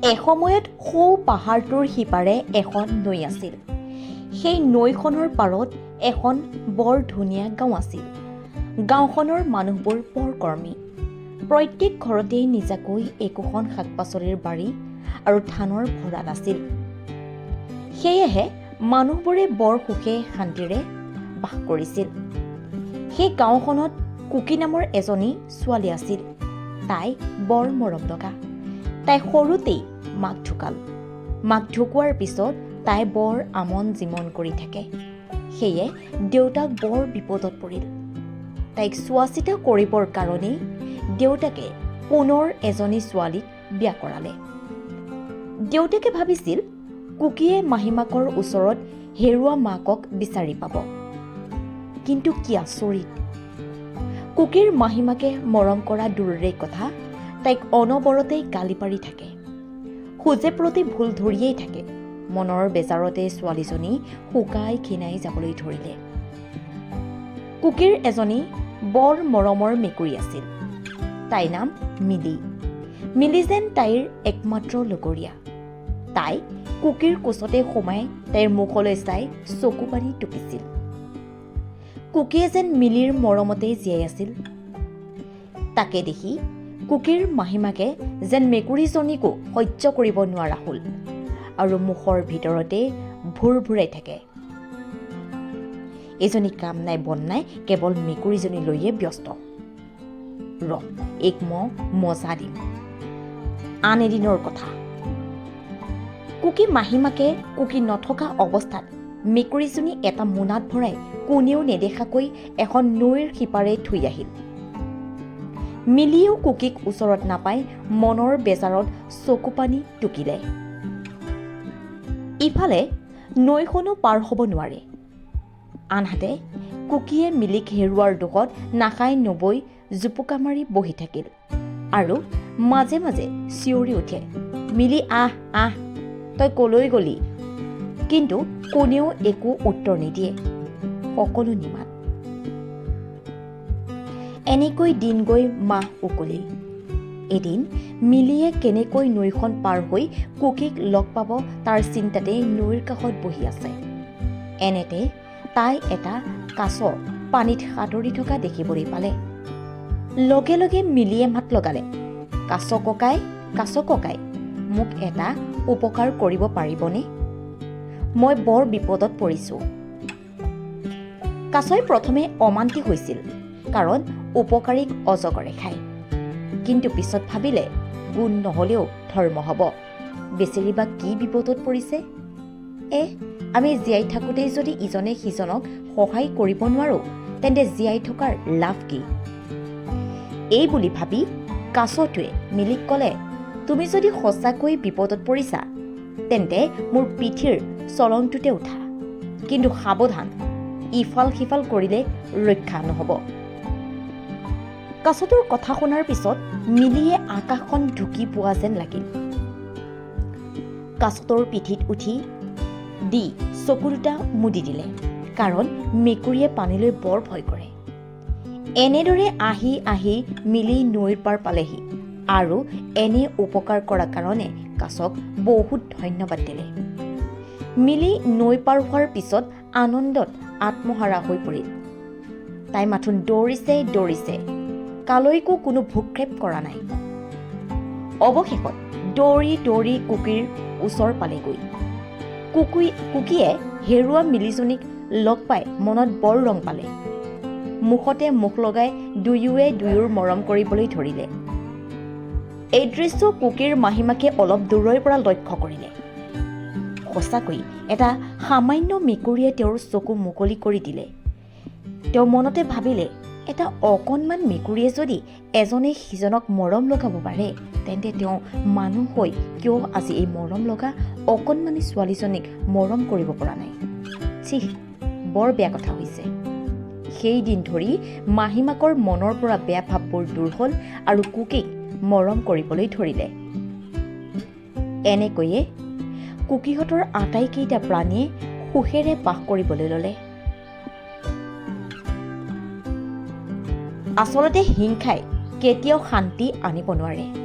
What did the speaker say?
এসময়ত সৌ পাহাৰটোৰ সিপাৰে এখন নৈ আছিল। সেই নৈখনৰ পাৰত এখন বৰ ধুনীয়া গাঁও আছিল। গাঁওখনৰ মানুহবোৰ বৰ কৰ্মী। প্ৰত্যেক ঘৰতেই নিজাকৈ একোখন শাক পাচলিৰ বাৰী আৰু ধানৰ ভঁৰাল আছিল। সেয়েহে মানুহবোৰে বৰ সুখে শান্তিৰে বাস কৰিছিল। সেই গাঁওখনত কুকি নামৰ এজনী ছোৱালী আছিল। তাই বৰ মৰম লগা। তাই সৰুতেই মাক ঢুকাল। মাক ঢুকোৱাৰ পিছত তাই বৰ আমন জিমন কৰি থাকে। সেয়ে দেউতাক বৰ বিপদত পৰিল। তাইক চোৱা চিতা কৰিবৰ কাৰণেই দেউতাকে পুনৰ এজনী ছোৱালীক বিয়া কৰালে। দেউতাকে ভাবিছিল, কুকিয়ে মাহীমাকৰ ওচৰত হেৰুৱা মাকক বিচাৰি পাব। কিন্তু কি আচৰিত, কুকিৰ মাহীমাকে মৰম কৰা দূৰৰে কথা, তাইক অনবৰতেই গালি পাৰি থাকে, খোজে প্ৰতি ভুল ধৰিয়েই থাকে। মনৰ বেজাৰতে ছোৱালীজনী শুকাই ক্ষীণাই যাবলৈ ধৰিলে। কুকিৰ এজনী বৰ মৰমৰ মেকুৰী আছিল। তাইৰ নাম মিলি। মিলি যেন তাইৰ একমাত্ৰ লগৰীয়া। তাই কুকিৰ কোচতে সোমাই তাইৰ মুখলৈ চাই চকু পানী টুকিছিল। কুকিয়ে যেন মিলিৰ মৰমতেই জীয়াই আছিল। তাকে দেখি কুকিৰ মাহীমাকে যেন মেকুৰীজনীকো সহ্য কৰিব নোৱাৰা হ'ল আৰু মুখৰ ভিতৰতে ভোৰ ভোৰাই থাকে, "এইজনী কাম নাই বন নাই, কেৱল মেকুৰীজনী লৈয়ে ব্যস্ত। ৰ, এইক মই মজা দিম।" আন এদিনৰ কথা। কুকি মাহীমাকে কুকি নথকা অৱস্থাত মেকুৰীজনী এটা মোনাত ভৰাই কোনেও নেদেখাকৈ এখন নৈৰ সিপাৰে থৈ আহিল। মিলিয়েও কুকিক ওচৰত নাপাই মনৰ বেজাৰত চকুপানী টুকিলে। ইফালে নৈখনো পাৰ হ'ব নোৱাৰে, আনহাতে কুকিয়ে মিলিক হেৰুৱাৰ দুখত নাখাই নবৈ জুপুকা মাৰি বহি থাকিল আৰু মাজে মাজে চিঞৰি উঠে, "মিলি, আহ আহ, তই কলৈ গলি?" কিন্তু কোনেও একো উত্তৰ নিদিয়ে, সকলো নিমাত। এনেকৈ দিন গৈ মাহ উকলিল। এদিন মিলিয়ে কেনেকৈ নৈখন পাৰ হৈ কুকিক লগ পাব তাৰ চিন্তাতে নৈৰ কাষত বহি আছে। এনেতে তাই এটা কাছ পানীত সাঁতুৰি থকা দেখিবলৈ পালে। লগে লগে মিলিয়ে মাত লগালে, "কাছ ককাই, কাছ ককাই, মোক এটা উপকাৰ কৰিব পাৰিবনে? মই বৰ বিপদত পৰিছোঁ।" কাছই প্ৰথমে অমান্তি হৈছিল, কাৰণ উপকাৰীক অজগৰে খায়। কিন্তু পিছত ভাবিলে, গুণ নহ'লেও ধৰ্ম হ'ব। বেচেৰী বা কি বিপদত পৰিছে? আমি জীয়াই থাকোঁতেই যদি ইজনে সিজনক সহায় কৰিব নোৱাৰোঁ, তেন্তে জীয়াই থকাৰ লাভ কি? এই বুলি ভাবি কাছটোৱে মিলিক ক'লে, "তুমি যদি সঁচাকৈ বিপদত পৰিছা, তেন্তে মোৰ পিঠিৰ চলংটোতে উঠা। কিন্তু সাৱধান, ইফাল সিফাল কৰিলে ৰক্ষা নহ'ব।" কাছটোৰ কথা শুনাৰ পিছত মিলিয়ে আকাশখন ঢুকি পোৱা যেন লাগিল। কাছটোৰ পিঠিত উঠি দি চকু দুটা মুদি দিলে, কাৰণ মেকুৰীয়ে পানীলৈ বৰ ভয় কৰে। এনেদৰে আহি আহি মিলি নৈৰ পাৰ পালেহি আৰু এনে উপকাৰ কৰাৰ কাৰণে কাছক বহুত ধন্যবাদ দিলে। মিলি নৈ পাৰ হোৱাৰ পিছত আনন্দত আত্মহাৰা হৈ পৰিল। তাই মাথোন দৌৰিছে, দৌৰিছে, কালৈকো কোনো ভ্ৰূক্ষেপ কৰা নাই। অৱশেষত দৌৰি দৌৰি কুকিৰ ওচৰ পালেগৈ। কুকিয়ে হেৰুৱা মিলিজনীক লগ পাই মনত বৰ ৰং পালে। মুখতে মুখ লগাই দুয়োৱে দুয়োৰ মৰম কৰিবলৈ ধৰিলে। এই দৃশ্য কুকিৰ মাহীমাকে অলপ দূৰৈৰ পৰা লক্ষ্য কৰিলে। সঁচাকৈ এটা সামান্য মেকুৰীয়ে তেওঁৰ চকু মুকলি কৰি দিলে। তেওঁ মনতে ভাবিলে, এটা অকণমান মেকুৰীয়ে যদি এজনে সিজনক মৰম লগাব পাৰে, তেন্তে তেওঁ মানুহ হৈ কিয় আজি এই মৰম লগা অকণমানি ছোৱালীজনীক মৰম কৰিব পৰা নাই? ছিঃ, বৰ বেয়া কথা হৈছে। সেই দিন ধৰি মাহীমাকৰ মনৰ পৰা বেয়া ভাৱবোৰ দূৰ হ'ল আৰু কুকিক মৰম কৰিবলৈ ধৰিলে। এনেকৈয়ে কুকিহঁতৰ আটাইকেইটা প্ৰাণীয়ে সুখেৰে বাস কৰিবলৈ ল'লে। আচলতে হিংসাই কেতিয়াও শান্তি আনিব নোৱাৰে।